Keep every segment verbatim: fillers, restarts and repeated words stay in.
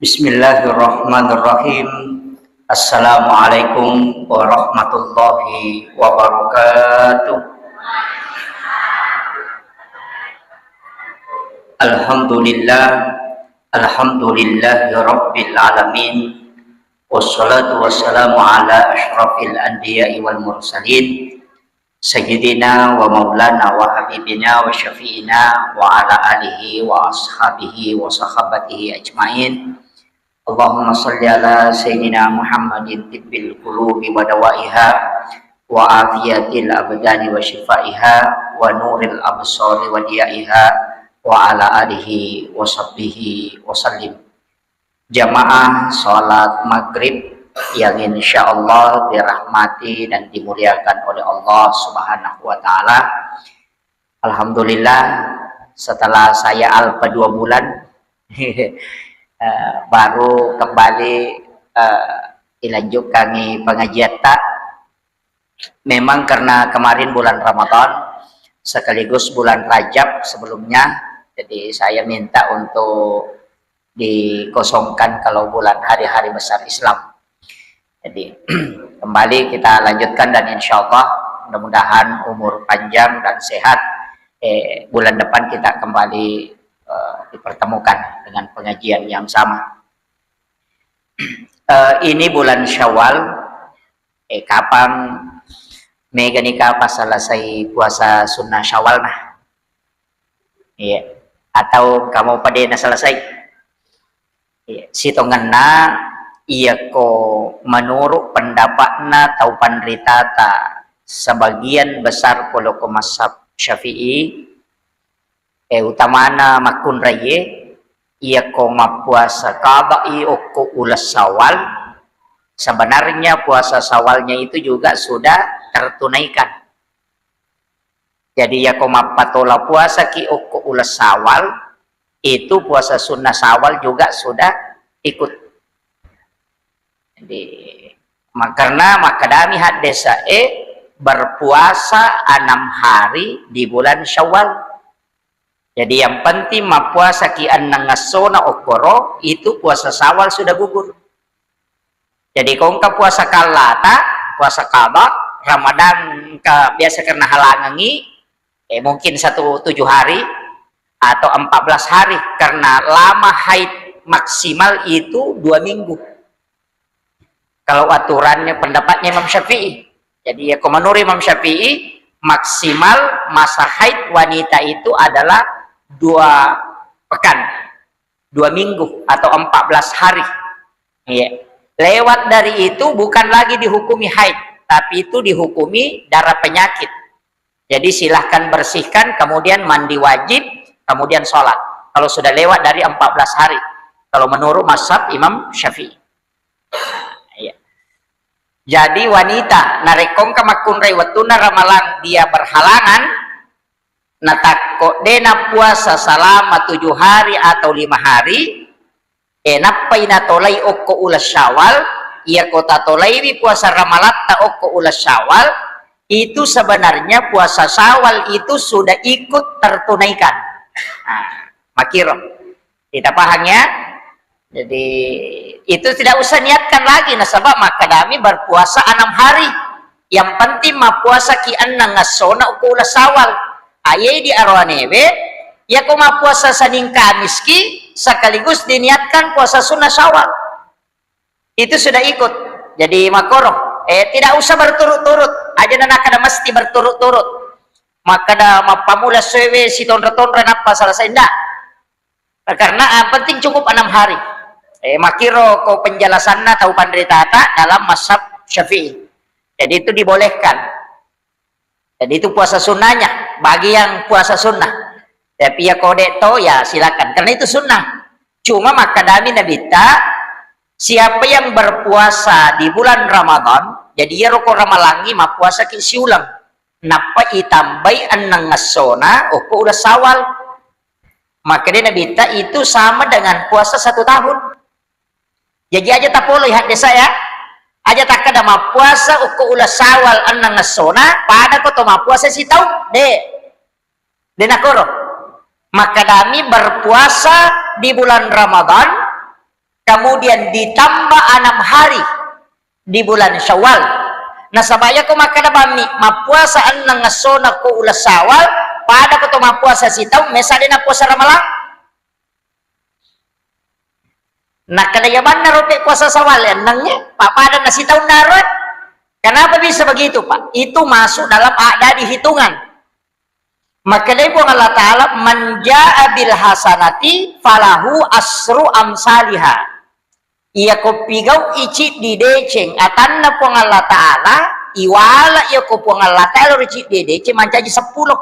Bismillahirrahmanirrahim. Assalamualaikum warahmatullahi wabarakatuh. Alhamdulillah, alhamdulillahi rabbil alamin. Wassalatu wassalamu ala asyrafil anbiya'i wal mursalin, sayyidina wa maulana wa habibina wa syafi'ina wa ala alihi wa ashabihi wa sahabatihi ajmain. Allahumma salli ala sayyidina Muhammadin tibbil qulubi wa dawaiha wa afiyatil abdani wa shifaiha wa nuril absari wa diyaiha wa ala alihi wa sahbihi wa sallim. Jamaah salat maghrib yang insyaallah dirahmati dan dimuliakan oleh Allah Subhanahu wa Ta'ala. Alhamdulillah, setelah saya alpa dua bulan, eh, baru kembali, eh, dilanjutkan pengajian ta. Memang karena kemarin bulan Ramadan sekaligus bulan Rajab sebelumnya, jadi saya minta untuk dikosongkan kalau bulan hari-hari besar Islam. Jadi, kembali kita lanjutkan dan insya Allah mudah-mudahan umur panjang dan sehat. Eh, bulan depan kita kembali, eh, dipertemukan dengan pengajian yang sama. Eh, ini bulan Syawal, eh, kapang mega nika pas selesai puasa sunnah Syawal nah. Iya. Atau kamu pada na selesai? Iya. Sitongenna, iyako menurut pendapatna tau panritata sebagian besar poloko mazhab Syafi'i, eh, utamana makkunraiye, iyako mappuasa qada'i okko uleng Syawal, sebenarnya puasa Syawalnya itu juga sudah tertunaikan. Jadi, iyako mappatola puasaki okko uleng Syawal, itu puasa sunnah Syawal juga sudah ikut. Jadi, ma-, karena makkedami haddesae berpuasa enam hari di bulan Syawal. Jadi, yang penting mappuasaki enneng essona okkoro, itu puasa Syawal sudah gugur. Jadi, ko engka puasa kallata, puasa qada, Ramadan engka biasa karena halangangi, eh, mungkin satu tujuh hari atau empat belas hari, karena lama haid maksimal itu dua minggu. Kalau aturannya, pendapatnya Imam Syafi'i. Jadi, ya, ko menurut Imam Syafi'i, maksimal masa haid wanita itu adalah dua pekan, dua minggu atau empat belas hari. Iya. Lewat dari itu bukan lagi dihukumi haid, tapi itu dihukumi darah penyakit. Jadi, silahkan bersihkan, kemudian mandi wajib, kemudian sholat. Kalau sudah lewat dari empat belas hari, kalau menurut mazhab Imam Syafi'i. Iya. Jadi, wanita narekko engka makkunrai wettunna ramalang dia berhalangan, natakko de nappuasa selama tujuh hari atau lima hari, eh, nappai natolai okko uleng Syawal, iyako tatolaiwi puasa ramalatta okko uleng Syawal, itu sebenarnya puasa Syawal itu sudah ikut tertunaikan. Nah, makiro. Kita paham ya? Jadi, itu tidak usah niatkan lagi, nasaba makkedami berpuasa enam hari. Yang penting mappuasaki enneng essona okko uleng Syawal. Aye di aroanewe, yako mappuasa Senin Kamis ki, sekaligus diniatkan puasa sunnah Syawal. Itu sudah ikut. Jadi, makoro, eh, tidak usah berturut-turut. Aja na nakkeda mesti berturut-turut. Makkeda mappamula suewe sitonra-tonra nappa selesai, ndak. Karena, ah, penting cukup enam hari. Eh, makiro ko penjelasanna tau panritata dalam mazhab Syafi'i. Jadi, itu dibolehkan. Jadi, itu puasa sunnahnya bagi yang puasa sunnah. Tapi ya kode to, ya silakan. Karena itu sunnah. Cuma makkedami Nabitta, siapa yang berpuasa di bulan Ramadan, jadi iyaro ko ramalangi mappuasaki siuleng. Nappa itambai enneng essona okko uleng Syawal. Makkeda Nabitta, itu sama dengan puasa satu tahun. Jaji aja tapoloi haddesa ya. Aja takkeda mappuasa okko uleng Syawal enneng essona, pada ko to mappuasa sitaung. De. De nakoro. Makkedami berpuasa di bulan Ramadan, Kemudian ditambah enam hari di bulan Syawal. Nasaba iyako makkeda bammi mappuasa enneng essona ko uleng Syawal, pada ko to mappuasa sitaung mesa de nappuasa Ramalang. Nakkeda iya manna rope puasa Syawal ennengnge, pa pada na sitaung naro. Kenapa bisa begitu, Pak? Itu masuk dalam a'dadi hitungan. Makkedai Puang Allah Ta'ala, "Man jaa bil hasanati falahu asru amsaliha." Iyako pigau'i ciddi deceng atanna Puang Allah Ta'ala, iwala iyako Puang Allah Ta'ala ri ciddi deceng mancaji seppulo.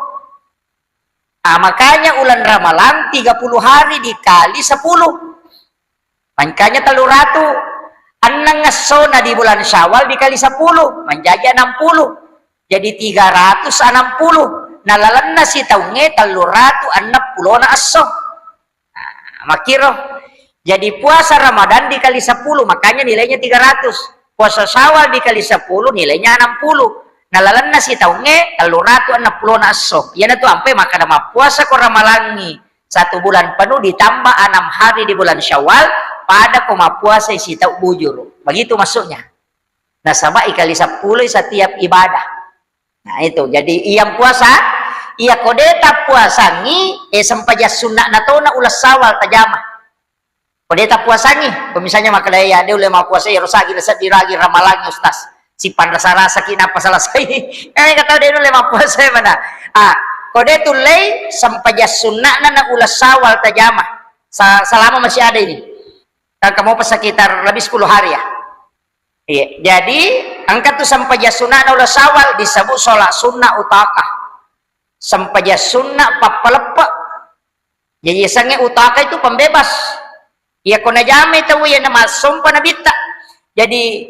Ah, makanya ulan Ramalang tiga puluh hari dikali sepuluh. Makanya tellu ratu. Enneng essona di bulan Syawal dikali sepuluh, mancaji enam puluh. Jadi tiga ratus enam puluh. Nalalenna sitaungnge tellu ratu enneng pulona esso. Nah, makkiro. Jadi puasa Ramadan dikali sepuluh, makanya nilainya tiga ratus. Puasa Syawal dikali sepuluh, nilainya enam puluh. Nalalenna sitaungnge tellu ratu enneng pulona esso. Iyanatu ampai makkeda mappuasa ko Ramalangngi satu bulan penuh ditambah enam hari di bulan Syawal, pada ko mappuasai sitau bujuru. Begitu maksudnya. Nasaba ikali seppulo setiap ibadah. Nah, itu. Jadi, iyang puasa, iya ko de tappuasangi, eh, sempajang sunna'na tona uleng Syawal tajama. Ko de tappuasangi, ko misalnya makkeda, "Ya, de ulle mappuasa, iyaro sagi seddi ragi Ramalang, Ustaz. Sipanrasa-rasa ki nappa selesai." Eh, kata de ulle mappuasa mana? Ah, ko de tullei sempajang sunna'na na uleng Syawal tajama. Sa-, selama masih ada ini. Kan kamu pas sekitar lebih sepuluh hari ya. Iya, jadi engka tu sempajang sunna'na uleng Syawal disebut sholat sunnah utaqah. Sempajang sunnah pappaleppe. Jadi yasengnge utaqah itu pembebas. Iya ko najamai tau iya namassompa nabitta. Jadi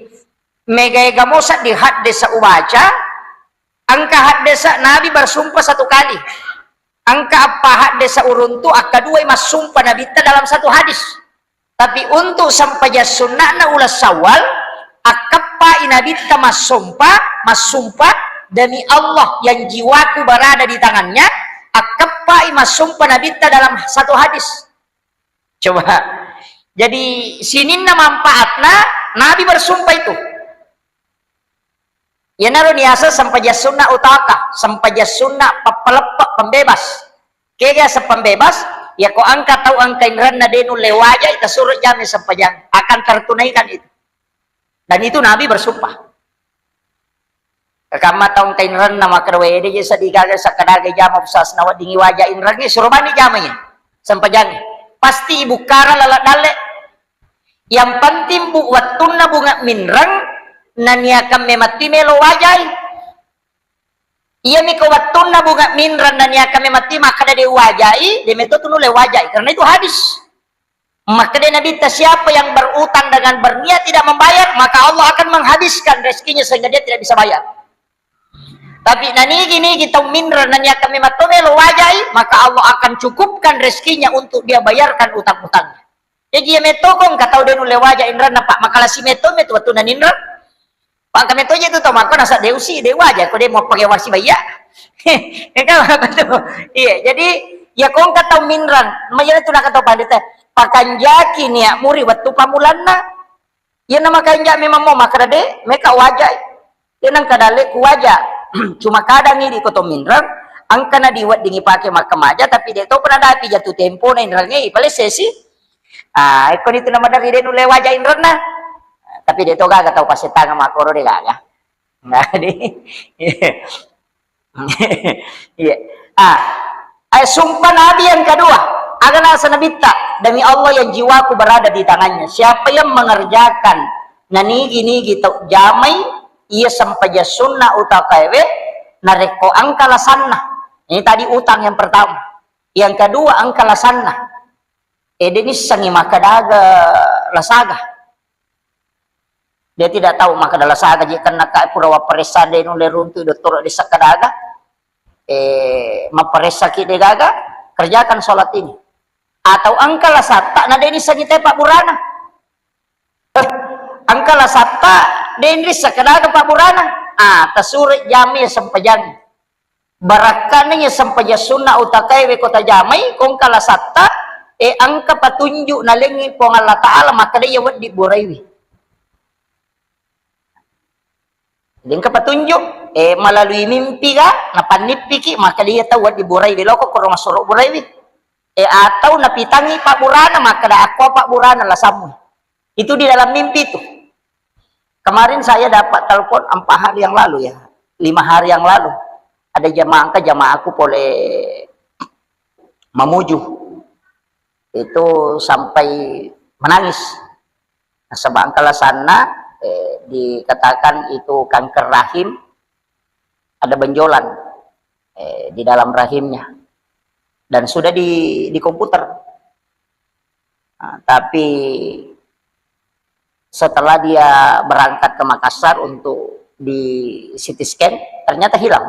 mega-ega mosa di haddesa ubaca, engka haddesa Nabi bersumpah satu kali. Engka appa haddesa uruntu, akka duai massumpa nabitta dalam satu hadis. Tapi untuk sempajang sunna'na uleng Syawal, akkeppai nabitta massompa, massumpa, "Demi Allah yang jiwaku berada di tangannya," akkeppai massumpa nabitta dalam satu hadis. Coba. Jadi sininna manfaatna Nabi bersumpah itu. Iyanaro niaseng sempajang sunnah utaqah, sempajang sunnah pappaleppe, pembebas. Kega sempembebas, yako engka tau engka inrenna de nulle wajai, tasuro jami sempajang, akan tertunaikan itu. Dan itu Nabi bersumpah. Kakamma tau engka inrenna makkeda, "Wede je seddi gaga sakkadaga jama pusasna weddingi waja inrengnge, suro bani jamai sempajangnge." Pasti ibukkarang laleng dalle. Yang penting bu, wettunna bunga minreng, naniakan memetti melo wajai. Iyami ko wettunna bunga minreng, naniakan memetti makkeda de wajai, de metto tu nulle wajai, karena itu hadis. Makkeda Nabitta, "Siapa yang berutang dengan berniat tidak membayar, maka Allah akan menghabiskan rezekinya sehingga dia tidak bisa bayar." Tapi nanigi-nigi tau minreng, naniakan memetto melo wajai, maka Allah akan cukupkan rezekinya untuk dia bayarkan utang-utangnya. Jaji iya metto ko engka tau de nulle waja inrenna, Pak, makalasi metto metu wettunna ninreng. Pak, engka metto je tu tau makko nasa de usi, de waja ko de mau pakai wasi bayya. Engka apa tu? Iya, jadi iya ko engka tau minreng, majana tu nakatau pandita, pakanjaki niat muri wettu pamulanna. Iya namakanja memang mau makkeda de, meka wajai. Iya nengka dalle ku waja. Cuma kadang idi ko to minreng, engka na diweddingi pake makkamaja, tapi de to pernah dapi jatuh tempo na inrengnge, ipalessesi. Ah, ekko nitu namaderri de nulle waja inrenna. Tapi de to gaga tau pasetanga makkoro de gaga. Nah, di, iya. Ah, eh, sumpah Nabi yang kedua, aga nasa Nabitta, "Demi Allah yang jiwaku berada di tangannya. Siapa yang mengerjakan nanigi-nigi tau jamai, iya sempajang sunnah utaqaewe, narekko engka lasanna." Ini tadi utang yang pertama. Yang kedua, engka lasanna. Eh, de nissengi makkadaga lasaga. Dia tidak tahu makkada lasaga je kenna ka pura wapparessa de nulle runtu dottoro de sakkadaga. Eh, mapparessaki de gaga, kerjakan sholat ini. Atau engka lasatta na de nissengi te pabburana. Engka lasatta de nrissa kadaga pabburana. Ah, tasuro jami sempajang. Barakkana iya sempajang sunna utaqaewe ko tajamai, ko engka lasatta, Eh, engka patunjuk nalengngi Puang Allah Ta'ala, makkeda iya wedding buraiwi. Jadi engka patunjuk, eh, melalui mimpi ga, napannippiki, makkeda iya tau wedding buraiwi, loko koro massuro buraiwi. Eh, atau napitangi pabburana, makkeda, "Akko pabburana lasammu." Itu di dalam mimpi itu. Kemarin saya dapat telepon empat hari yang lalu ya, lima hari yang lalu. Ada jamaah, engka jamaahku pole Mamuju. Itu sampai menangis. Nasaba engka lasanna, eh, dikatakan itu kanker rahim, ada benjolan, eh, di dalam rahimnya. Dan sudah di, di komputer. Nah, tapi setelah dia berangkat ke Makassar untuk di C T scan, ternyata hilang.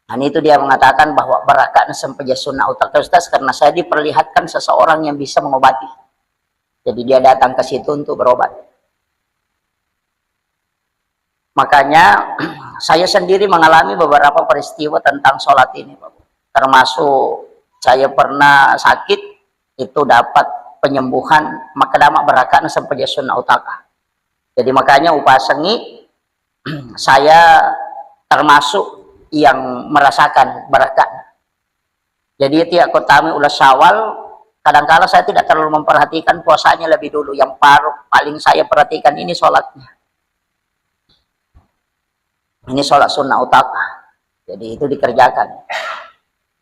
Dan itu dia mengatakan bahwa baraka'na sempajang sunnah utaka, Ustaz, karena saya diperlihatkan seseorang yang bisa mengobati. Jadi dia datang ke situ untuk berobat. Makanya saya sendiri mengalami beberapa peristiwa tentang sholat ini, Pak. Termasuk saya pernah sakit, itu dapat penyembuhan, makkeda baraka'na sempajang sunnah utaka. Jadi makanya upasengi, saya termasuk yang merasakan baraka'na. Jadi tiap ko tama uleng Syawal, kadangkala saya tidak terlalu memperhatikan puasanya lebih dulu. Yang paru-, paling saya perhatikan ini sholatnya. Ini sholat sunnah utaka. Jadi itu dikerjakan.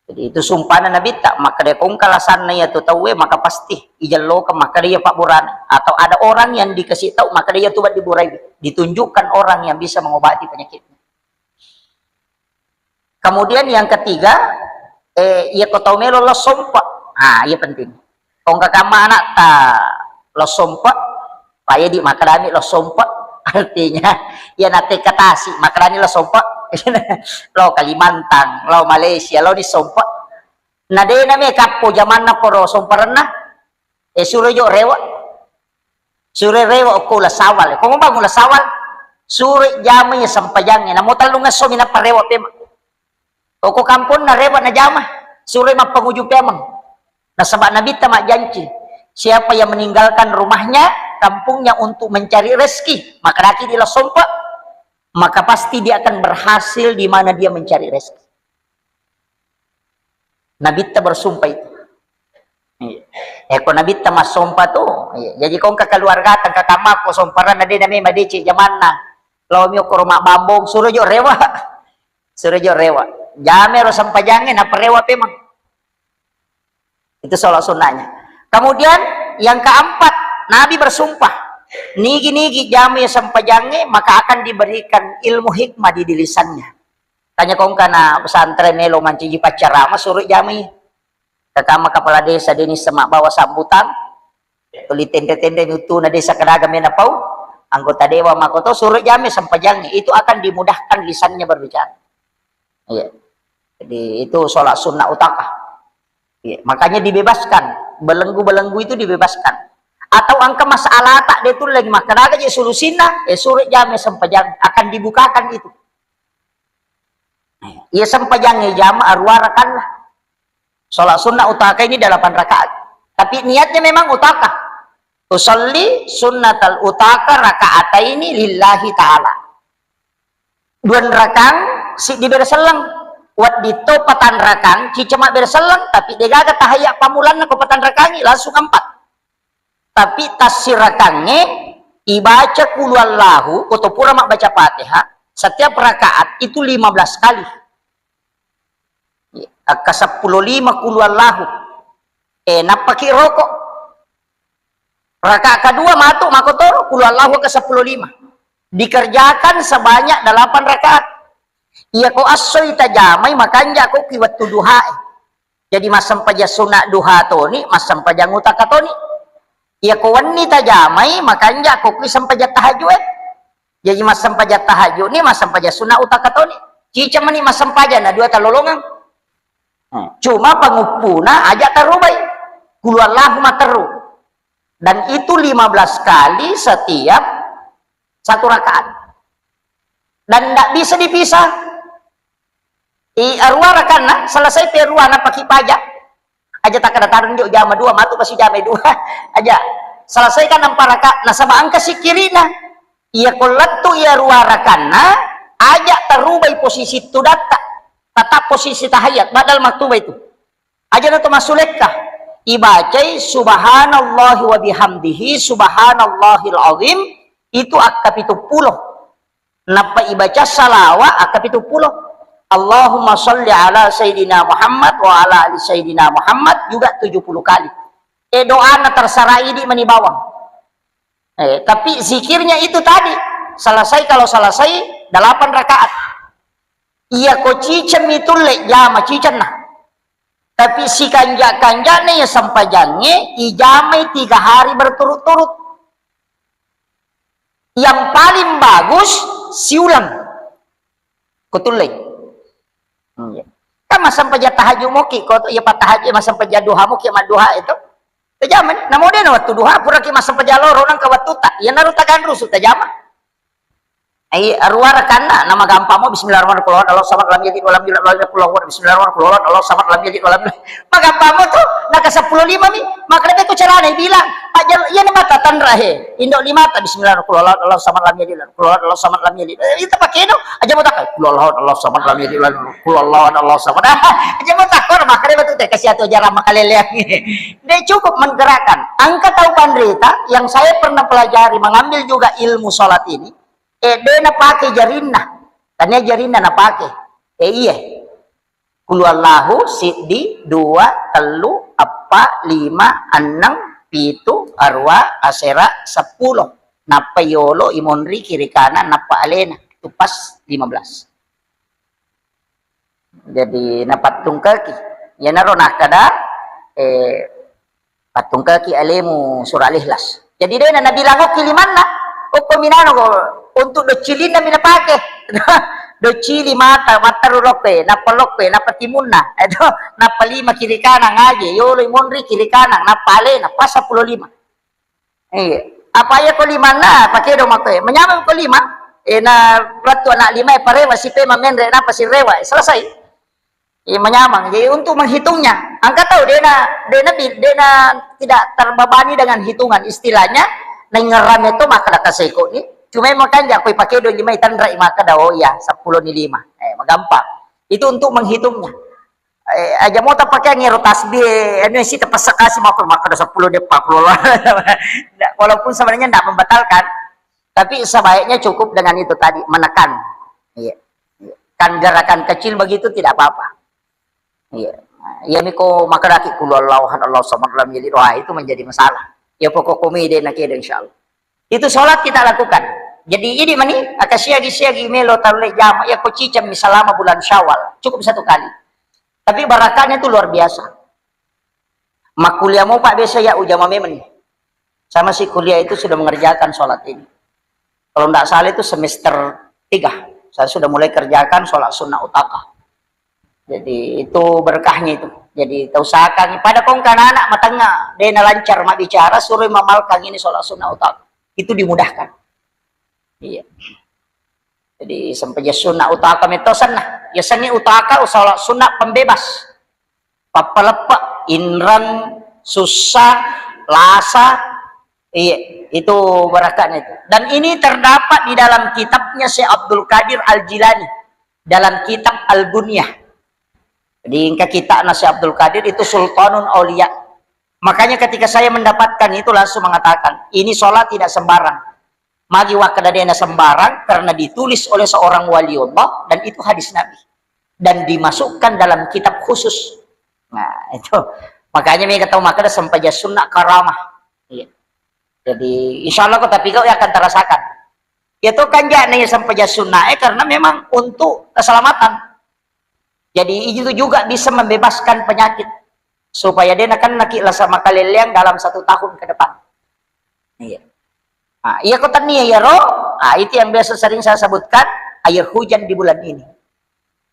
Jadi itu sumpahna Nabitta, makkeda ko engka lasanna iyatu tauwe, maka pasti ijellokeng, makkeda iya pabburana. Atau ada orang yang dikasih tahu, makkeda iyatu wedding burai. Ditunjukkan orang yang bisa mengobati penyakitnya. Kemudian yang ketiga, eh, iya ko tau melo lo sompa. Ah, iya penting. Ko engka kamma anatta lo sompa, paedi makkedami lo sompa. Artinya, iya natekka tasi, makkedani lo sompa. Lo Kalimantan, lo Malaysia, lo ni sompa. Na de name kappo jamanna poro somparenna. Eh, suro jo rewa. Suro rewa okko uleng Syawal. Ko mubang uleng Syawal, suro jamai sempajangnge. Namo tellung esso mi nappa rewa pemeng. Okko kamponna rewa najama, suro mappangujung pemeng. Nasaba Nabitta majjanci, siapa yang meninggalkan rumahnya, kampungnya untuk mencari rezeki, makkedaki di lo sompa, maka pasti dia akan berhasil di mana dia mencari rezeki. Nabitta bersumpah itu. Iya. Eh, ko Nabitta massompa tu, iya. Jadi ko engka keluarga, engka kamma ko somparanna de name madeceng jamanna. Lo mi okkoro mabbambong, suro jo rewa. Suro jo rewa. Jame ro sempajangnge, nappa rewa pemeng. Itu sholat sunnahnya. Kemudian yang keempat, Nabi bersumpah, nigi-nigi jamai sempajangnge, maka akan diberikan ilmu hikmah di, di lisannya. Tanya ko engka na pesantren melo mancaji paccarama, suro jamai. Kakama kepala desa Denis Semak bawa sambutan, tuli tende-tende miuttuna desa kedaga mena pau, anggota dewan makoto, suro jamai sempajangnge, itu akan dimudahkan lisannya berbicara. Iya. Jadi itu sholat sunnah utaka. Iya. Makanya dibebaskan, belenggu-belenggu itu dibebaskan. Atau engka masalah tak dia tuh lagi makkeda je solusinna, eh, suro jamai sempajang, akan dibukakan itu. Iya, sempajang jama aruarakan lah. Sholat sunnah utaka ini delapan rakaat. Tapi niatnya memang utaka. Usalli sunnatal utaka rakaataini lillahi ta'ala. Dua rakang siddi bere selleng. Wedding to patang rakang, cicama bere selleng, tapi degaga tahayya pamulanna ko patang rakangi, langsung empat. Tapi tassirakangnge ibaca qul huwallahu, ko to pura mabbaca Fatihah, setiap rakaat itu lima belas kali. Akka seppulo lima qul huwallahu. Eh, nappaki roko. Rakaat kedua matu makotoro qul huwallahu akka seppulo lima. Dikerjakan sebanyak delapan rakaat. Iya ko assoi tajamai makanja ko ki wettu duhae. Jadi massempajang sunna duha toni, massempajang utaka toni. Iya ko wenni tajamai makanja ko ki sempajang tahajud e. Jadi massempajang tahajud ni massempajang sunna utaka toni. Cica meni massempajang na dua talolongang. Hmm. Cuma panguppuna aja tarubai. Qul huwallahu materru. Dan itu lima belas kali setiap satu rakaat. Dan tidak bisa dipisah. I arua rakanna, selesai pe arua, napaki paja. Aja takkada tareng dio jama dua, matu pasi jama dua. Aja. Selesaikan empat rakaat, nasaba engka sikkirina. Iya ko lettu iya arua rakanna, aja tarubai posisi tudatta. Tetap posisi tahiyat, badal maktuba itu. Aja na to massulekka. Ibacai subhanallahi wa bihamdihi, subhanallahil azim, itu akka pitu pulo. Nappa ibaca salawa akka pitu pulo. Allahumma sholli ala Sayyidina Muhammad wa ala ali Sayyidina Muhammad juga tujuh puluh kali. Eh, doana terserah idi mani bawang. Eh, tapi zikirnya itu tadi, selesai, kalau selesai delapan rakaat. Iya ko ciceng itu le jama cicenna. Tapi sikanja-kanjana ya sempajangnge ijamai tiga hari berturut-turut. Yang paling bagus siulang. Kutullei. Iya. Kan massempajang tahajud moki ko, iya pattahajud, massempajang duha moki madduha itu. Tajamani, namo de na wettu duha, puraki massempajang loro nangka wettuta. Iya naru taganrusu tajama. Ai, arua rakanna, namagampammo bismillahirrahmanirrahim, qul huwallahu ahad, Allahu samad, lam yalid walam yulad, walam yakul lahu kufuwan ahad, bismillahirrahmanirrahim, qul huwallahu ahad, Allahu samad, lam yalid walam yulad. Magampammo tu, naka seppulo lima mi, makkeda beko carana bilang, pajal, iya na mata tanra he, indo limata, bismillahirrahmanirrahim, qul huwallahu ahad, Allahu samad, lam yalid, qul huwallahu ahad, Allahu samad, lam yalid. Eh, itu pakai no, aja mau takai, qul huwallahu ahad, Allahu samad, lam yalid, walam yulad, qul huwallahu ahad, Allahu samad. Aja mau takor, makkeda betul teh, kasih atu ajaran makaleleang. Dia cukup menggerakkan. Engka tau panrita yang saya pernah pelajari, mengambil juga ilmu sholat ini, eh, de napake jarinna. Tania jarinna napake. Eh, iya. Qul huwallahu siddi, dua, tellu, eppa, lima, enneng, pitu, arua, asera, seppulo. Nappa yolo imonri kiri kanan, nappa alena. Itu pas lima belas. Jadi napattungkaki. Iyanaro nakkeda, eh, pattungkaki alemu surah Al-Ikhlas. Jadi dena nabilang okki limanna, okko minano ko untuk doccilinna mi napake. Doccili mata, matteru lokkoe, nappa lokkoe, nappa timunna. Edo, nappa lima kiri kanan aje, yolo monri kiri kanan, nappa alena, pas seppulo lima. Iya. Apa iya ko limanna, pakedo makkoe. Menyameng ko lima, eh, na rattu anak lima, eh, parewa, sipe mamenre, napa sirewa, eh, selesai. Iya, menyameng. Jadi untuk menghitungnya, engka tau dena, dena bi-, dena tidak terbebani dengan hitungan. Istilahnya, naingerrame to makkeda kaseko ni. Cuma makanja ko pakedo lima, itanrai makkeda, oh iya, seppulo ni lima. Eh, magampang. Itu untuk menghitungnya. Eh, aja mau tapakai ngero tasbih, eh, anu si tepasakasi mau makkeda seppulo dia empat puluh lah. Nggak, walaupun sebenarnya nggak membatalkan, tapi sebaiknya cukup dengan itu tadi, menekan. Iya. Iya. Kan gerakan kecil begitu tidak apa-apa. Iya. Nah, iya, miko makkeda ki qul huwallahu ahad, Allahu samad, lam yalid, wah, itu menjadi masalah. Ya, pokok komedi nak kira, insyaallah. Itu sholat kita lakukan. Jadi, ini mani, aka siagi-siagi melo tarulle jama, ya, ko ciceng mi selama bulan Syawal. Cukup satu kali. Tapi barakahnya itu luar biasa. Makkuliah mau, Pak, biasa ya, ujama memang. Sama si kuliah itu sudah mengerjakan sholat ini. Kalau ndak salah itu semester tiga. Saya sudah mulai kerjakan sholat sunnah utaka. Jadi, itu berkahnya itu. Jadi, tausahakan pada kongkana anak matengnga, de nalancar mabbicara, suruh mamalkan ini sholat sunnah utaka. Itu dimudahkan. Iya. Jadi, sempajang sunnah utaka metosanna. Ya, sengi utaka, sholat sunnah pembebas. Pappaleppe, inreng, sussa, lasa, iya, itu barakahnya itu. Dan ini terdapat di dalam kitabnya Syekh Abdul Qadir Al-Jilani, dalam kitab Al-Bunyah. Jadi, engka kitabna Syekh Abdul Qadir itu Sultanul Aulia. Makanya ketika saya mendapatkan itu langsung mengatakan, ini sholat tidak sembarang. Magi wakkeda dena sembarang karena ditulis oleh seorang waliullah dan itu hadis Nabi. Dan dimasukkan dalam kitab khusus. Nah, itu. Makanya mega tau makkeda sempajang sunnah karamah. Iya. Jadi, insya Allah kota pigau akan terasakan. Ya tuh kan jana ya sempajang sunnah, eh, karena memang untuk keselamatan. Jadi, itu juga bisa membebaskan penyakit. Supaya de nakennaki lasa makaleleang dalam satu tahun ke depan. Iya. Ah, iya ko tania ya ro, ah, itu yang biasa sering saya sebutkan, air hujan di bulan ini.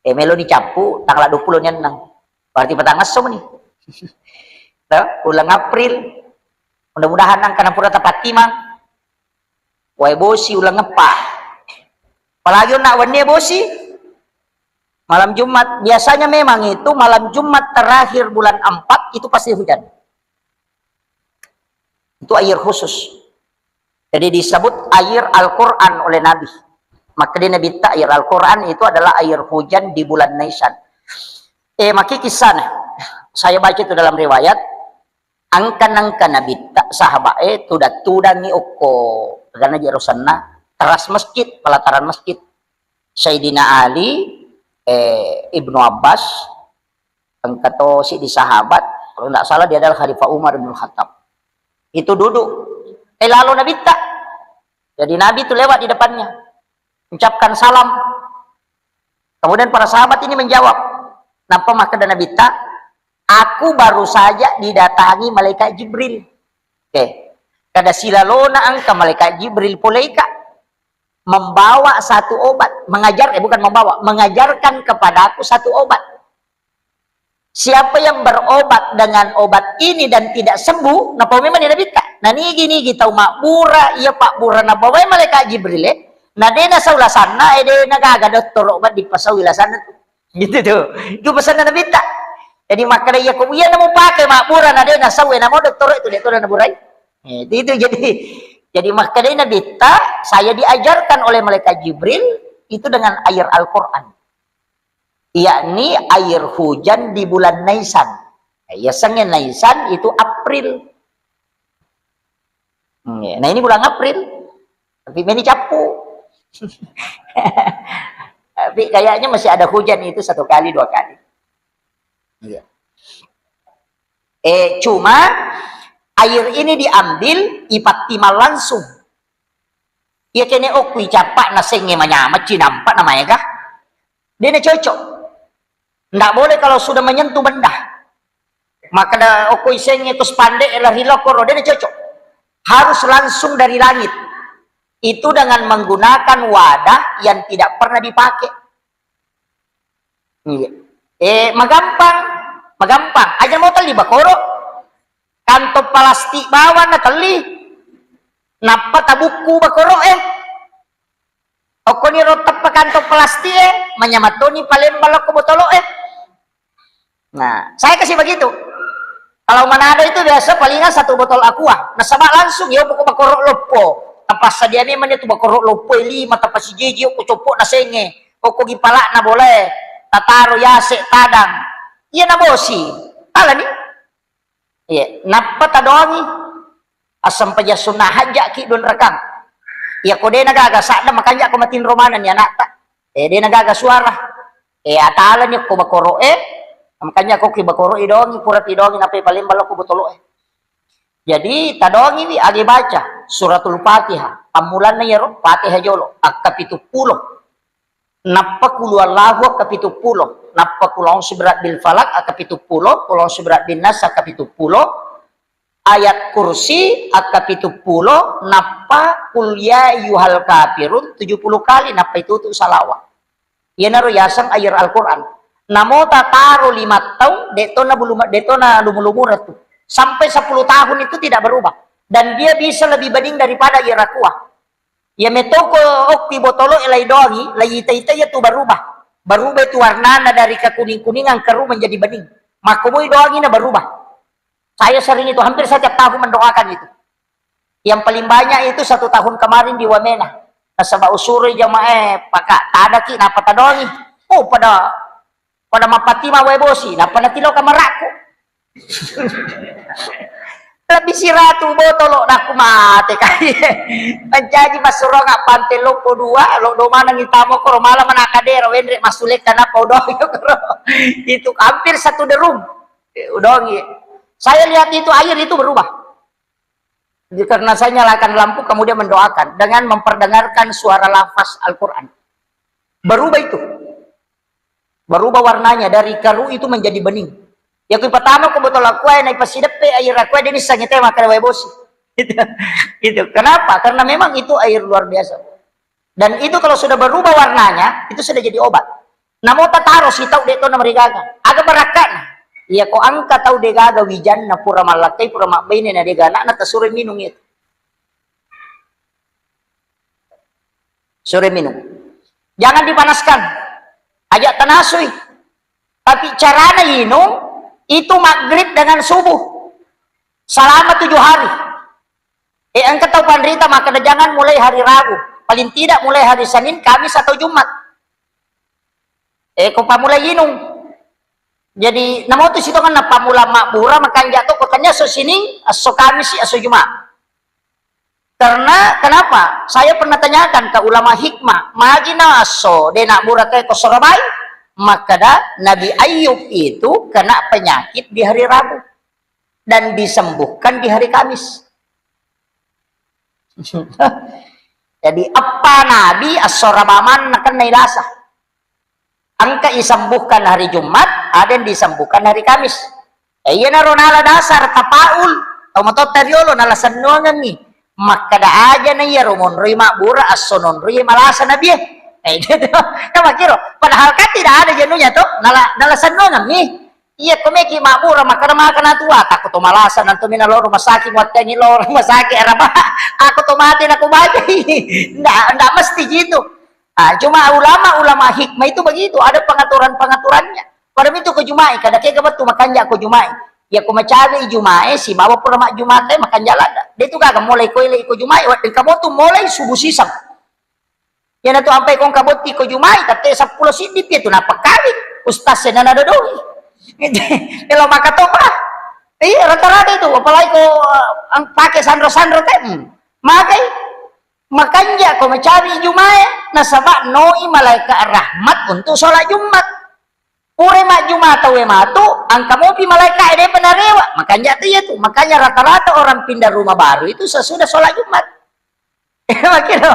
Eh, melo ni cappu, tanggal dua puluh ni enneng. Berarti petang esso ni. Tuh, bulan April. Mudah-mudahan nang kana pura tepat timang. Wae bosi uleng eppa. Apalagi nak wenni bosi. Malam Jumat, biasanya memang itu malam Jumat terakhir bulan empat itu pasti hujan. Itu air khusus. Jadi disebut air Al-Quran oleh Nabi. Maka di Nabi ta air Al-Quran itu adalah air hujan di bulan Nisan. Eh, maki kisahnya. Saya baca itu dalam riwayat. Angka-angka Nabi ta sahabat eh tuda-tudangi okko. Karena jero senna teras masjid, pelataran masjid. Sayyidina Ali, eh, Ibnu Abbas, engka to siddi sahabat, kalau tidak salah dia adalah Khalifah Umar bin Khattab. Itu duduk. Eh, lalu Nabi ta. Jadi Nabi itu lewat di depannya. Ucapkan salam. Kemudian para sahabat ini menjawab. Napa makkeda Nabi ta? Aku baru saja didatangi malaikat Jibril. Oke. Kada silalona engka malaikat Jibril poleka membawa satu obat, mengajar, eh, bukan membawa, mengajarkan kepadaku satu obat. Siapa yang berobat dengan obat ini dan tidak sembuh, napau memang Nabi ta. Nah, nigi-nigi tau mabbura, iya pabbura nabawai malaikat Jibril, eh. Na de nasau lasanna, eh, de nagaga dottoro obat dipasaui lasanna tu. Gitu tu. Itu pesanna Nabi ta. Jadi makkeda iya ko iya namo pake mabbura na de nasau, eh, namo dottoro itu de to naburai. Eh, itu, itu jadi jadi makkeda Nabi ta, saya diajarkan oleh malaikat Jibril itu dengan air Al-Quran, yakni air hujan di bulan Nisan. Iya, sengnge Nisan itu April. Hmm, iya. Nah, ini bulan April, tapi meni cappu. Tapi kayaknya masih ada hujan itu satu kali, dua kali. Iya. Eh, cuma air ini diambil, ipattimang langsung. Iya kene okku icappa na sengnge manyameng cinampa na maega. De nacocok. Ndak boleh kalau sudah menyentuh benda. Makkeda okko isengnge to spandek lari lokoro, de nacocok. Harus langsung dari langit. Itu dengan menggunakan wadah yang tidak pernah dipakai. Iya. Eh, magampang, magampang. Aja mau telli bakoro. Kantong plastik bawang na telli. Nappa tabukku bakoro eh. Okkoni ro teppa kantong plastik eh, manyameng toni palembang lokko botolo eh. Nah, saya kasih begitu. Kalau Manado itu biasa palingan satu botol aqua. Nasaba langsung ya pokok bakoro loppo. Tanpa sadia memang itu bakoro loppo lima tanpa sijiji ko coppo na sengnge. Okko gi palakna bolae, tataro yase tadang. Iya nabosi. Talani. Iya, nappa tadoangi. Assempajang sunna hajjaki dua rakang. Iya ko de nagaga sadda makanja ko matinro manenni anakta. Eh, de nagaga suara. Eh, atalani ko bakoro eh. Makanja ko ki bakoro idongi pura pidongi nape palembang lokko botolo eh. Jadi tadongiwi age baca suratul Fatihah. Ammulanna yaro Fatihah jolo, akka pitu pulo. Nappa qul huwallahu akka pitu pulo, nappa qul a'udzu birabbil falaq akka pitu pulo, qul a'udzu birabbin nas akka pitu pulo, ayat kursi akka pitu pulo, nappa qul ya ayyuhal kafirun tujuh puluh kali, nappa itutu salawat. Iyanaro yaseng air Al-Quran. Namo tataro lima taung, detto na bulu-, detto na lumu-lumura tu. Sampai sepuluh tahun itu tidak berubah. Dan dia bisa lebih bening daripada air aqua. Iya metoko okki botolo e lai doangi, lai ita-ita iya tu berubah. Berubah itu warnana dari kekuning-kuningan keru menjadi bening. Makkomoi doangi na berubah. Saya sering itu, hampir setiap tahun mendoakan itu. Yang paling banyak itu satu tahun kemarin di Wamena. Nasaba usuroi jamaah, eh, paka tadaki napa tadoangi. Oh, pada Pada mappatima wae bosi, nappa natilo kamarakku. Lebih siratu botolo, nakku mate kai. Mancaji massuronga pante loppo dua, lo do maneng itamo koro malam manakadera wenre massulekka nappa udongi koro. Itu hampir satu derung. Eh, udongi. Saya lihat itu air itu berubah. Jadi, karena saya nyalakan lampu, kemudian mendoakan dengan memperdengarkan suara lafaz Al-Quran. Berubah itu. Berubah warnanya, dari keruh itu menjadi bening. Ya, kui pertama ku botol aqua, naik pasideppe air aqua, dia bisa ngete makan wae bosi. Itu, itu. Kenapa? Karena memang itu air luar biasa. Dan itu kalau sudah berubah warnanya, itu sudah jadi obat. Namo tataro sitau de to namarigaga. Aga barakka'na? Iya ko engka tau degaga wijanna pura mallakkai, pura mabbaine na dega anakna, tasuro minung itu. Sore minum. Jangan dipanaskan. Aja tanasui. Tapi carana inung itu maghrib dengan subuh. Selama tujuh hari. Eh, engka tau panrita makkeda jangan mulai hari Rabu. Paling tidak mulai hari Senin, Kamis atau Jumat. Eh, ko pammulai inung. Jadi, namotu sitongenna pammula mabbura, makanja to ko tania esso Sining, esso Kamisi, esso Jumat. Karena kenapa? Saya pernah tanyakan ke ulama hikmah, magi na esso de nabbura te ko Sorabai? Makkeda Nabi Ayub itu kena penyakit di hari Rabu dan disembuhkan di hari Kamis. Jadi, eppa nabi esso Rabaman nakenna ilasa. Engka isembuhkan hari Jumat, ada yang disembuhkan hari Kamis. Eh, iyanaro nala dasar tapaul, tau matotta riolo nala sennuangengngi. Makkeda aja na iyaro monroi mabbura, esso nonroi malasa nabie. Eh, gitu. Kan makkiro. Padahal kan tidak ada jenuhnya to, nala, nala sennuangengngi. Iya, ko meki mabbura, makkeda maka natua, takko to malasa, nanto mina lo rumah sakit, muattengi lo rumah sakit, araba, aku to mati, naku baca. Ndak, ndak mesti gitu. Ah, cuma ulama-ulama hikmah itu begitu, ada pengaturan-pengaturannya. Pada itu ko Jumai, kada kega betul makanja ko Jumai. Ya ko macabe Jumai, sibawa pura mak Jumate makanja lada. Dia itu gaga mulai ko ile ko Jumai, wa engka motu mulai subuh sisang. Iyana tu ampai ko engka botti ko Jumai, tette seppulo siddi pi tu nappa kawing. Ustaz senana dodoi. Elo maka topa. Iya, rata-rata itu, apalagi ko, eh, ang-, pake sanro-sanro te. Hmm. Makai. Makanja ko macabi Jumae, nasaba noi malaikat rahmat untuk sholat Jumat. Pura majjuma tauwe matu, engka mopi malaika'e depa narewa. Makanja tu iya tu. Makanya rata-rata orang pindah rumah baru itu sesudah sholat Jumat. Makiro.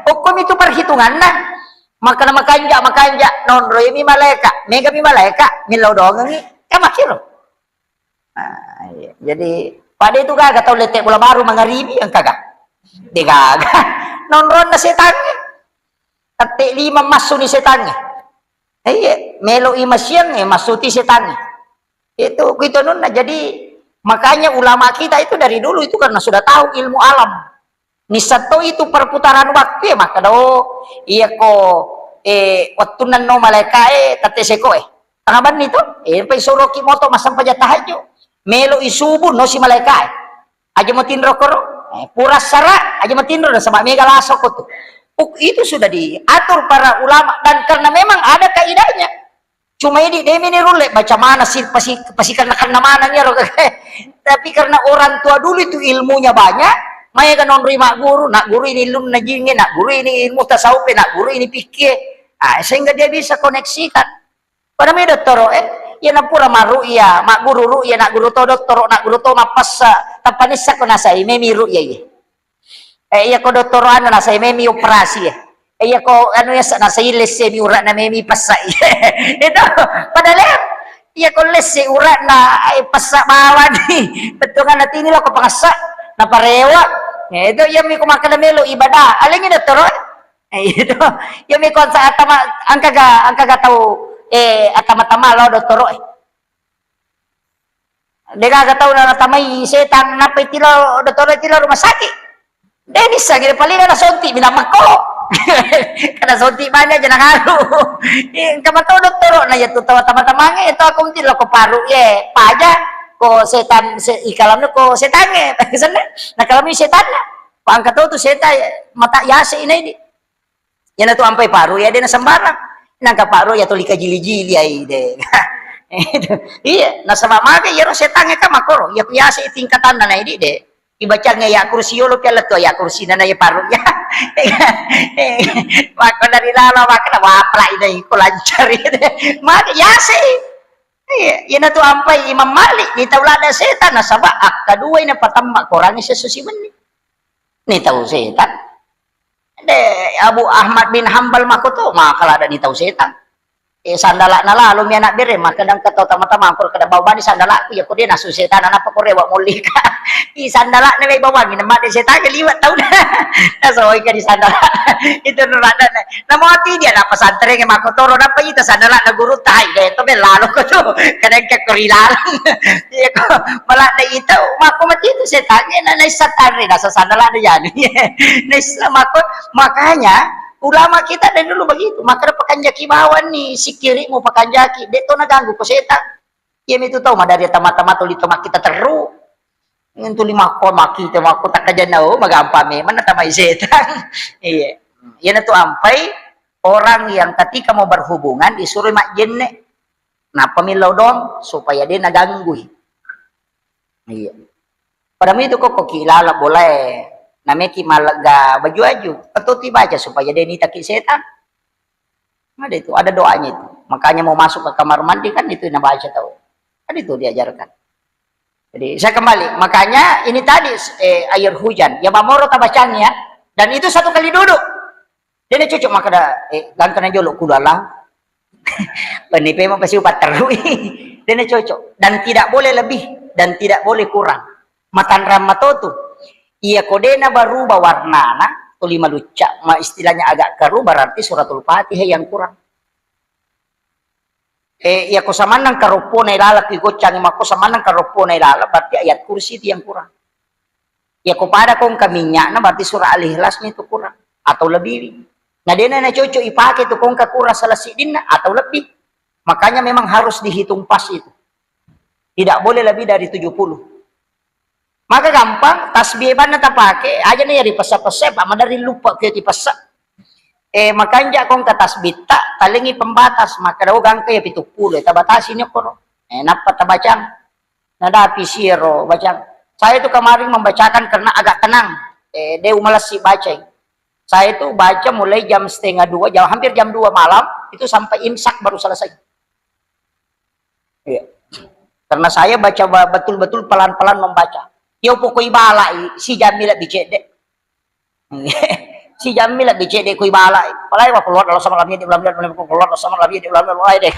Hukum itu perhitunganna. Makana makanja, makanja, nonroi mi malaika, mega mi malaika, millau doangengi. Kan makiro. Nah, iya. Jadi, pada itu gaga tau lette bola baru mangaribi engka ga? De gaga. Nonronna setangnge. Tette lima massuni setangnge. Eh, iya, melo i masiang, eh, massuti setangnge. Itu kuitu anunna. Jadi, makanya ulama kita itu dari dulu itu karena sudah tahu ilmu alam. Nissatto itu perputaran waktu ya, makkeda, oh, iya ko, eh, wettunna no malaikae tette seko, eh. Tengah benni to, eh, pai soroki moto massempajang tahajud. Melo i subuh no si malaikae. Aja matinro koro, eh, pura sara, aja matinro nasaba mega laso ko tu. Uk-, itu sudah diatur para ulama dan karena memang ada kaidahnya. Cuma idi demi ni rulle baca mana si pasi-, pasikenna-kenna maneng iyaro. Tapi karena orang tua dulu itu ilmunya banyak, maega nonroi magguru, nagguru ini ilmu najinge, nagguru ini ilmu tasawuf, nagguru ini fikih. Ah, sehingga dia bisa koneksikan. Pada mi dottoro, eh, iya napura maru iya, magguru ru iya, nagguru to dottoro, nagguru to mappessa, tappa nissa ko nasai memi ru iya, iya. Eh, iya ko dottoro anu nasai memi operasi, eh. Eh, iya ko anu ya sa-, nasai lesse mi urakna memi pessa, iya. Itu, padahal, eh, iya ko lesse urakna, eh, pessa bawang ni. Bettuanna tini lo ko pangessa, naparewa. Ya, itu iya mi ko makkeda melo ibadah. Alengi dottoro, eh. Eh, itu. Iya mi ko sa-, atama, engkaga, engkaga tau, eh, atama-tama lo dottoro, eh. Degaga tau na natamai setang, nappa itilo dottoro, itilo rumah sakit. De nissa gede paling na sonti bilang mekko. Karena sonti banyak aja nangalu. Engka matau dottoro na iya tu tau tama-tamange itu aku mesti lo ko paru ye paja ko setan se-, ikalamnya ko setange. Sana, nah kalau mi setanna, pangkat tu setan mata yase ini di. Iyana tu ampai paru iya de na sembarang. Nangka paru iya tuli kajili-jili ai de. Iya, nasaba mage iyaro setangnge ka makoro, iya ku yase tingkatanna na idi de. Ibacangnge ya kursi yolo piala tu ya kursi nana ya paru ya. Maka dari lalo maka na wapla ide iko lancari de. Mage yase. Iya, iyana tu ampai Imam Malik ni tau lada setan nasaba akka dua ina patamma korangi sesusi menni. Ni tau setan. De, Abu Ahmad bin Hambal makko to, maka lada ni tau setang. Eh, sandala'na lalo mi anak bere, maka dang ka tau tama-tama, angkor kada bawa bani sandala'ku, ya ko de nasu setang, napa ko rewa molli ka. I sandala'na wai bawangi, na made setang, liwat tau na. Nasoi ka di sandala'. Itu nu rada na. Namo ati dia na pesantren, mako toro, napa ita sandala'na guru tai, de, to be lalo ko tu. Kadang ka kori lalang. Iya ko, malah na itu, mako mati itu setangnge, na, na isa tare, nasa sandala'na yani. Nah, Islam aku, makanya Ulama kita dari dulu begitu, maka pakanjaki bawang nih, sikirimu pakanjaki, dek to naganggu ko setan. Iya mitu tau madari tama-tama tuli tama kita teru. Ngentu lima ko maki te mako takkajanna, oh, magampang memang natamai setan. Iya. Iyana tu ampai orang yang ketika mau berhubungan disuruh majjenne. Nappa millau dong supaya dia naganggui. Iya. Pada itu kok ki lala bolae, nameki malega baju-baju, atau tibaca supaya dia nitaki setan. Ada itu, ada doanya itu. Makanya mau masuk ke kamar mandi kan itu yang baca tahu. Ada itu diajarkan. Jadi saya kembali, makanya ini tadi eh, air hujan, ya mamoro tabacanya, dan itu satu kali duduk. Dena cocok makkeda, eh, gangkana jolo kulu Allah. Penipe mau pasti upat terui. Dena cocok. Dan tidak boleh lebih dan tidak boleh kurang. Matanrang matotu. Iya ko dena berubah warnana, tuli malucca, ma istilahnya agak keruh, berarti suratul Fatihah yang kurang. Eh, iya ko samannang karoppona ilala ki goccangi makko samannang karoppona ilala, berarti ayat kursi itu yang kurang. Iya ko pada kongka minyakna, berarti surah Al-Ikhlas itu kurang atau lebih. Nah, dena na cocok ipake tu kongka kurang salah siddinna atau lebih. Makanya memang harus dihitung pas itu. Tidak boleh lebih dari tujuh puluh. Maka gampang, tasbih banna tapake, aja nih ya dipesa-pesa, Pak, madari lupa ke dipesa. Eh, makanja kongka tasbih tak, talengi pembatas, maka dau gangka ya pitu puluh, tabatasi nih koro. Eh, nappa tabacang. Nadapi siro bacang. Saya itu kemarin membacakan karena agak tenang. Eh, deu malessi bacai. Saya itu baca mulai jam setengah dua, jam, hampir jam dua malam, itu sampai imsak baru selesai. Iya. Karena saya baca ba-, betul-betul pelan-pelan membaca. Yo pokoi balai, si jammi lebih cedek. Si jammi lebih cedek kui balai. Palai wa keluar dalam sama lamia di ulam ulam keluar dalam sama lamia di ulam ulam deh.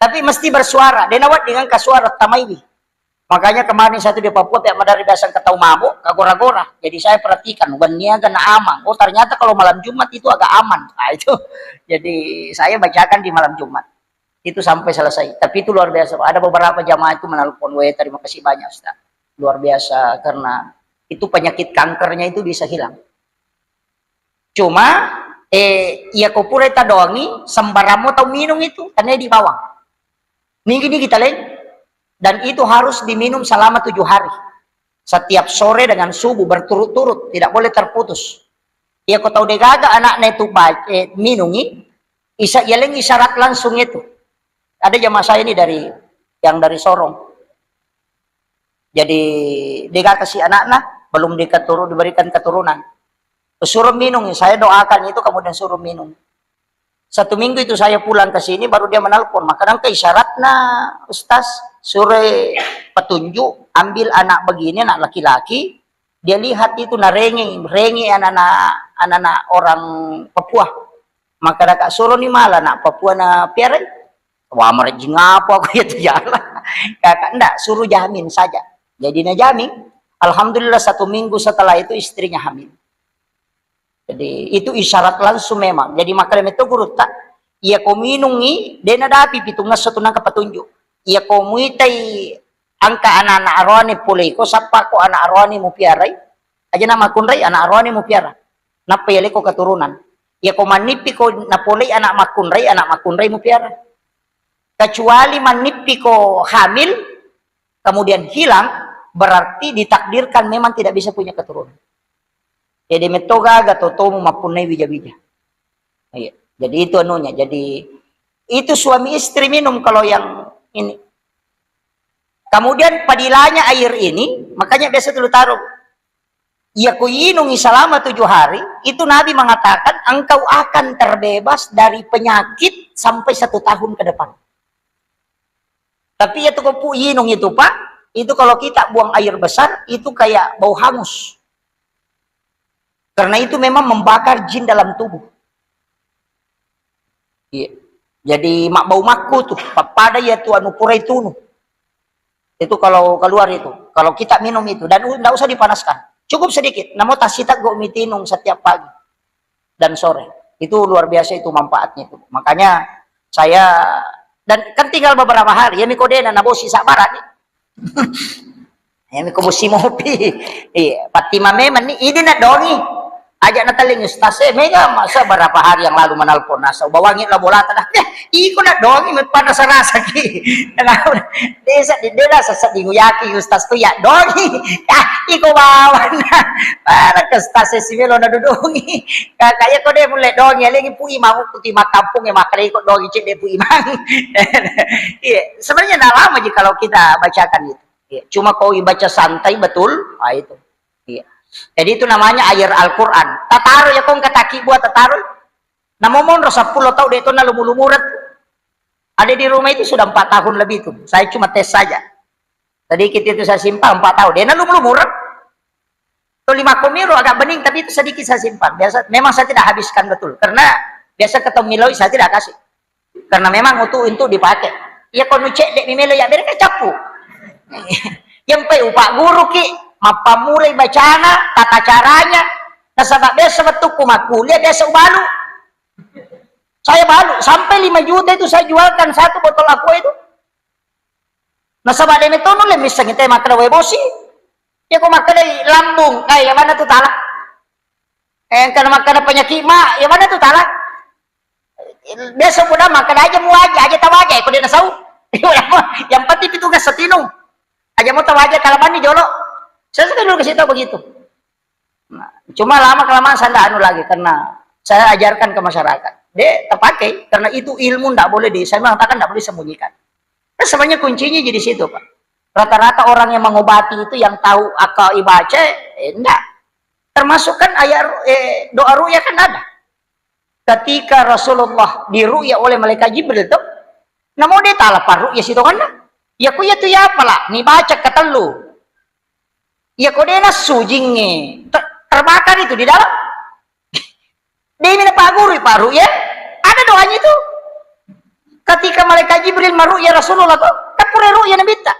Tapi mesti bersuara. Dia nawat dengan kasuara tamaiwi. Makanya kemarin satu di Papua pihak madari biasa ketau mabuk, kagora-gora. Jadi saya perhatikan, waniaga na amang. Oh, ternyata kalau malam Jumat itu agak aman. Nah, itu. Jadi saya bacakan di malam Jumat. Itu sampai selesai. Tapi itu luar biasa, Pak. Ada beberapa jamaah itu menelpon, "Weh, terima kasih banyak, Ustaz. Luar biasa, karena itu penyakit kankernya itu bisa hilang." Cuma, eh, iya ko pura tadongi, sembarang mo tau minum itu, karena di bawang. Nigi-nigi taleng, dan itu harus diminum selama tujuh hari. Setiap sore dengan subuh berturut-turut, tidak boleh terputus. Iya ko tau degaga anaknya itu ba-, eh, minungi, isa-, yaleng isyarat langsung itu. Ada jamaah saya ini dari, yang dari Sorong. Jadi, degaga si anaknya, belum diketuru-, diberikan keturunan. Suruh minum, saya doakan itu, kemudian suruh minum. Satu minggu itu saya pulang ke sini, baru dia menelpon. Maka nangka isyaratnya, Ustaz, suruh petunjuk, ambil anak begini, anak laki-laki, dia lihat itu, narenge, renge anak-anak, anak-anak orang Papua. Maka kakak suruh ni malah anak Papua na piarai. Wah, merejing apa aku itu jalan. Kakak, ndak, suruh jamin saja. Jadi na jamin. Alhamdulillah, satu minggu setelah itu istrinya hamil. Jadi, itu isyarat langsung memang. Jadi, makkeda metto gurutta, iya ko minungi, de nadapi pitungngesso tu nangka petunjuk. Iya ko muitai angka anak-anak aroane pole ko, sappa ko anak aroane mupiarai, aja na makkunrai anak aroane mupiara. Nappa yaleko keturunan. Iya ko mannippi ko napolei anak makkunrai, anak makkunrai mupiara. Kecuali mannippi ko hamil, kemudian hilang, berarti ditakdirkan memang tidak bisa punya keturunan. Jadi metto gaga totomu mappunnai wija-wija. Iya. Jadi itu anunya. Jadi itu suami istri minum kalau yang ini. Kemudian padilanya air ini, makanya biasa dulu taruh. Iya kuinungi selama tujuh hari, itu Nabi mengatakan engkau akan terbebas dari penyakit sampai satu tahun ke depan. Tapi itu kopu inung itu, Pak, itu kalau kita buang air besar, itu kayak bau hangus. Karena itu memang membakar jin dalam tubuh. Iya. Jadi, mak bau makku tuh, pappada ya tuh anu purai tunu. Itu kalau keluar itu, kalau kita minum itu, dan u-, ndak usah dipanaskan. Cukup sedikit, namo tasita go mitinung setiap pagi dan sore. Itu luar biasa itu manfaatnya itu. Makanya saya, dan kan tinggal beberapa hari, ya miko dena nabosi sabara nih. Ya miko bosi mopi. Iya, pati mame meni, ini nak dongi. Aja natelling ustaz, eh, mega masa berapa hari yang lalu menelpon, nasa ubawangi la bolata dah. Eh, iko na dongi me pada sarasaki. Desa di desa sedding uyaki ustaz tu ya dongi. Ah, iko bawana. Para ke ustaz si melo na dudungi. Kakak ya kode mulai dongi, lagi pui mau kuti makampung ya makalai iko dongi cek de pui mang. Iya, sebenarnya nggak lama sih kalau kita bacakan itu. Iya, cuma kau baca santai betul, ah itu. Iya. Jadi itu namanya air Al-Quran. Tataro ya kong kataki buat tataro. Namo monro sepuluh tahun dia itu na lumu-lumurek. Ada di rumah itu sudah empat tahun lebih itu. Saya cuma tes saja. Sedikit itu saya simpan empat tahun. Dia na lumu-lumurek. Itu lima komiro agak bening tapi itu sedikit saya simpan. Biasa memang saya tidak habiskan betul karena biasa ketemu miloi saya tidak kasih. Karena memang untuk untuk dipakai. Iya ko nucek dek mimelo ya mereka capu. Yang pe upak guru ki, mappamulai bacana, tata caranya. Nasaba biasa wettukku makkuliah biasa ubalu. Saya balu sampai lima juta itu saya jualkan satu botol aqua itu. Nasaba dene tonu le misseng te makkeda wae bosi. Ya ko makkeda lambung, eh ya mana tu tala. Eh, engka makkeda penyakit ma, ya mana tu tala. Biasa muda makkeda aja mu aja, aja tawaja, ko dia nasau. Yang penting petugas setino. Aja mau tawaja talabanni jolo. Saya sudah dulu kasih tahu begitu. Nah, cuma lama kelamaan saya ndak anu lagi karena saya ajarkan ke masyarakat. Dia terpakai karena itu ilmu ndak boleh di, saya mengatakan ndak boleh disembunyikan. Kan sebenarnya kuncinya di situ, Pak. Rata-rata orang yang mengobati itu yang tahu akal ibaca, eh, enggak. Termasuk kan ayat ru- eh, doa ruqyah kan ada. Ketika Rasulullah diruqyah oleh malaikat Jibril tuh, namo dia tala parruqyah sitonganna. Ya ku ya tu ya apalah, ni baca ketellu. Ya ko dia nassu jinge, ter- terbakar itu di dalam. Dia mina paguru parruqyah, ada doanya itu. Ketika malaikat Jibril maruqyah Rasulullah tuh, kan pura ruqyah Nabitta.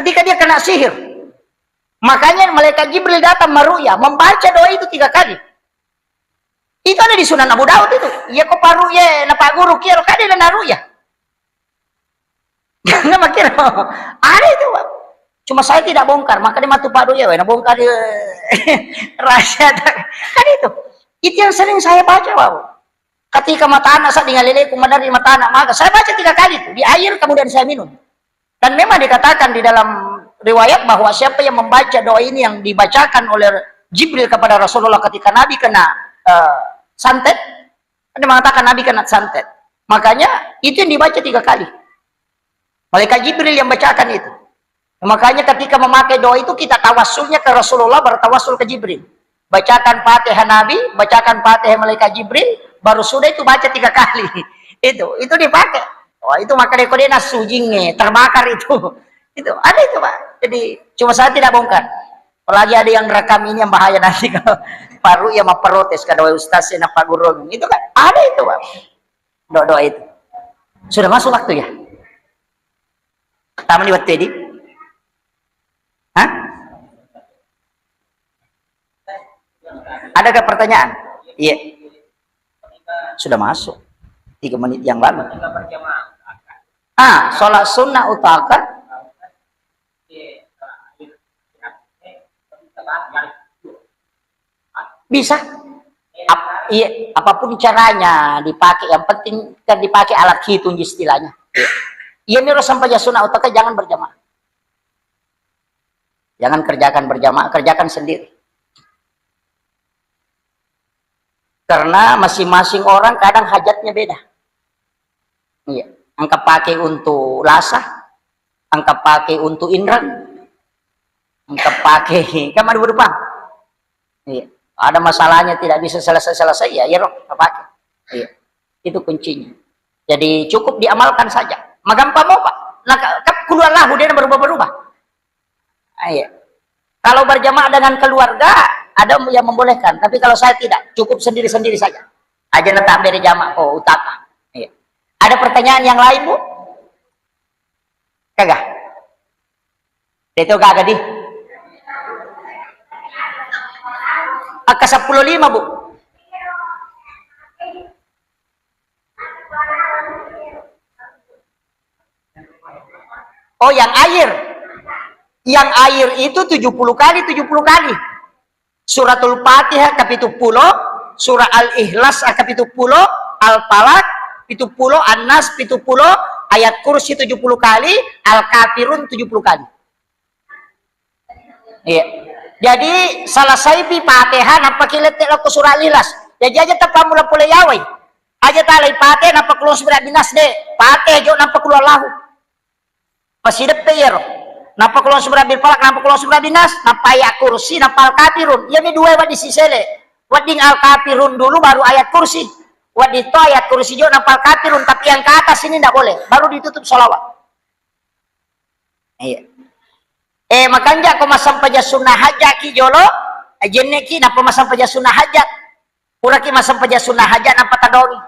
Ketika dia kena sihir. Makanya malaikat Jibril datang maruqyah, membaca doa itu tiga kali. Itu ada di Sunan Abu Daud itu. Iya ko paruqyah na paguru kiro kade na naruqyah. Nggak makiro. Ada itu, Pak. Cuma saya tidak bongkar, makanya matu Pak Doya, wena bongkar dia. Rahasia. Kan itu. Itu yang sering saya baca, Pak. Ketika mata anak saya dengan leleku, madari mata anak maka saya baca tiga kali itu di air kemudian saya minum. Dan memang dikatakan di dalam riwayat bahwa siapa yang membaca doa ini yang dibacakan oleh Jibril kepada Rasulullah ketika Nabi kena eh, santet, ada mengatakan Nabi kena santet. Makanya itu yang dibaca tiga kali. Malaikat Jibril yang bacakan itu. Makanya ketika memakai doa itu kita tawassulnya ke Rasulullah, bertawassul ke Jibril. Bacakan Fatihah Nabi, bacakan Fatihah malaikat Jibril, baru sudah itu baca tiga kali. Itu, itu dipakai. Wah, itu maka dia kode nassu jinge, terbakar itu. Itu ada itu, Pak. Jadi cuma saya tidak bongkar. Apalagi ada yang rekam ini yang bahaya nanti kalau paruqyah memprotes kada ustaz na paguru. Itu kan ada itu, Pak. Doa-doa itu. Sudah masuk waktu ya? Tamu di waktu ini? Hah? Adakah pertanyaan? Iya. Sudah masuk. Tiga menit yang lalu. Ah, sholat sunnah utaka. Bisa. Ap- iya, apapun caranya dipakai, yang penting kan dipakai alat hitung istilahnya. Iya. Iya, miro sampai ya sunnah utaka jangan berjamaah. Jangan kerjakan berjamaah, kerjakan sendiri. Karena masing-masing orang kadang hajatnya beda. Iya, engka pakai untuk lasa, engka pakai untuk inrang, engka pakai kan ada berupa. Iya, ada masalahnya tidak bisa selesai-selesai ya, ya roh, pakai. Iya, itu kuncinya. Jadi cukup diamalkan saja. Magampang mau pak, nah, ka- ka- kulu Allahu dia berubah-berubah. Ah, iya. Kalau berjamaah dengan keluarga, ada yang membolehkan. Tapi kalau saya tidak, cukup sendiri-sendiri saja. Aja na tambah di jamaah, oh, utama. Iya. Ada pertanyaan yang lain, Bu? Kagak? Itu kagak di? Angka sepuluh lima, Bu. Oh, yang air. Yang air itu tujuh puluh kali, tujuh puluh kali. Suratul Fatihah kapituppulo, surah Al-Ikhlas kapituppulo, Al-Falaq pituppulo, An-Nas pituppulo, Ayat Kursi tujuh puluh kali, Al-Kafirun tujuh puluh kali. Iya. Jadi, selesaipi Fatihah, nappaki lette' lao ko surah Al-Ikhlas. Jadi, aja' tapammula pole yawai. Aja' talai Fatihah, nappa Qul a'udzu birabbinas, de'. Fatihah jo', nappa Qul huwallahu. Pasideppe' iyaro. Nappa Qul a'udzu birabbil falaq, nappa Qul a'udzu birabbin nas, nappa Ayat Kursi, nappa Al-Kafirun. Iyami dua wedding sisele'. Wedding Al-Kafirun dulu, baru Ayat Kursi. Wedding to Ayat Kursi jo', nappa Al-Kafirun, tapi yang ke atas ini ndak boleh. Baru ditutup sholawat. Iya. Eh, makanja' ko massempajang sunnah hajjaki jolo, eh, jenne'ki nappa massempajang sunnah hajat. Puraki massempajang sunnah hajat nappa tadongi.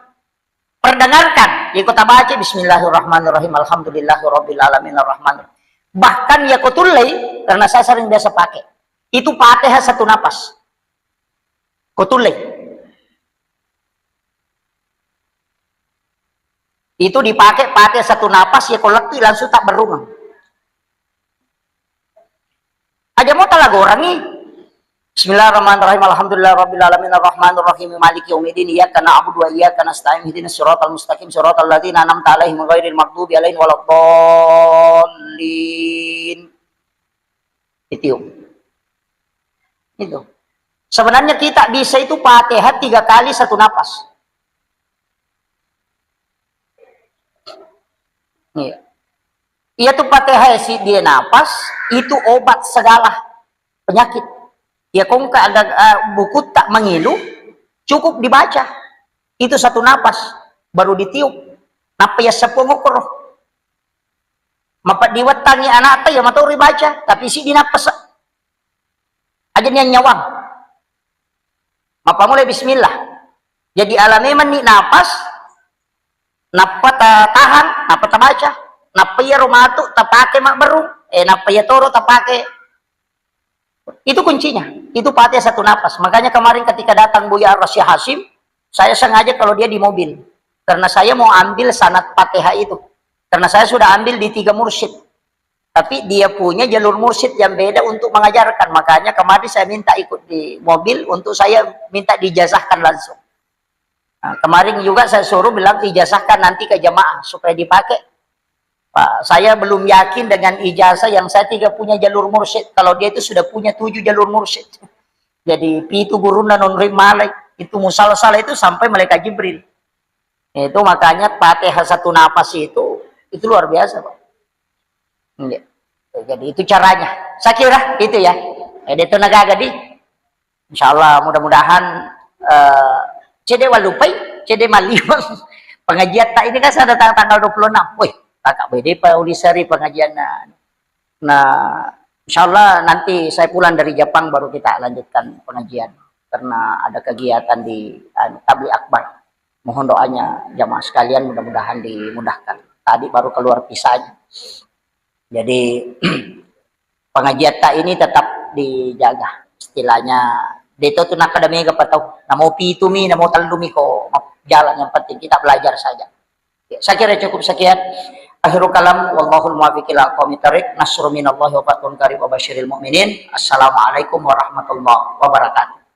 Perdengarkan, iko tabaca, "Bismillahirrahmanirrahim, alhamdulillahirabbil alamin, arrahmanir." Bahkan ya ko tullei, karena saya sering biasa pakai. Itu Fatihah satu napas. Ko tullei. Itu dipakai Fatihah satu napas, ya ko lettu' langsung tabberrungeng. Aja' mo talagorangi. Bismillahirrahmanirrahim. Alhamdulillahirabbil alamin, arrahmanirrahim, maliki yaumiddin, iyyaka na'budu wa iyyaka nasta'in, ihdinas siratal mustaqim, siratal ladzina an'amta 'alaihim ghairil maghdubi 'alaihim waladdallin. Ditiup. Itu. Sebenarnya kita bisa itu Fatihah tiga kali satu napas. Iya. Iya tu Fatihah si dia napas, itu obat segala penyakit. Ya kongka agak, eh, buku tak mengilu, cukup dibaca. Itu satu napas, baru ditiup. Nappa ya seppo ngokoro. Mapeddi wettangngi ana'ta ya matau ribaca, tapi si dinapas. Aja' nian nyawang. Mappamulai bismillah. Jadi ala memanni napas, nappa ta-, tahang, nappa tabaca. Nappa iyaro matu tapake mabberrung, eh, nappa iyatoro tapake. Itu kuncinya. Itu Fatihah satu napas. Makanya kemarin ketika datang Buya Rasya Hasyim, saya sengaja kalau dia di mobil. Karena saya mau ambil sanad Fatihah itu. Karena saya sudah ambil di tiga mursyid. Tapi dia punya jalur mursyid yang beda untuk mengajarkan. Makanya kemarin saya minta ikut di mobil untuk saya minta dijazahkan langsung. Nah, kemarin juga saya suruh bilang, "Ijazahkan nanti ke jamaah supaya dipakai." Pak, saya belum yakin dengan ijazah yang saya tiga punya jalur mursyid. Kalau dia itu sudah punya tujuh jalur mursyid. Jadi, pitu gurunna nonroi malai. Itu musalsal itu sampai malaikat Jibril. Itu makanya Fatihah satu napas itu, itu luar biasa, Pak. Iya. Jadi, itu caranya. Saya kira itu ya. Eh, dia itu negaga di. Insyaallah, mudah-mudahan, eh, cedde' wallupai, cedde' malliweng. Pengajian tak ini kan sudah tang-, tanggal dua puluh enam. Wih, kakak bede pa ulisari pengajian. Nah, nah, insyaallah nanti saya pulang dari Jepang baru kita lanjutkan pengajian. Karena ada kegiatan di, anu, Tabligh Akbar. Mohon doanya jamaah sekalian, mudah-mudahan dimudahkan. Tadi baru keluar visanya. Jadi, pengajian tak ini tetap dijaga. Istilahnya, deto tu nakada mega patau. Namo pitu mi, namo tellu mi ko jalan, yang penting kita belajar saja. Ya, saya kira cukup sekian. Akhirul kalam, wallahul muwaffiq ila aqwamit thariq. Nasrun minallahi wa fathun qarib wa basyiril mu'minin. Assalamualaikum warahmatullahi wabarakatuh.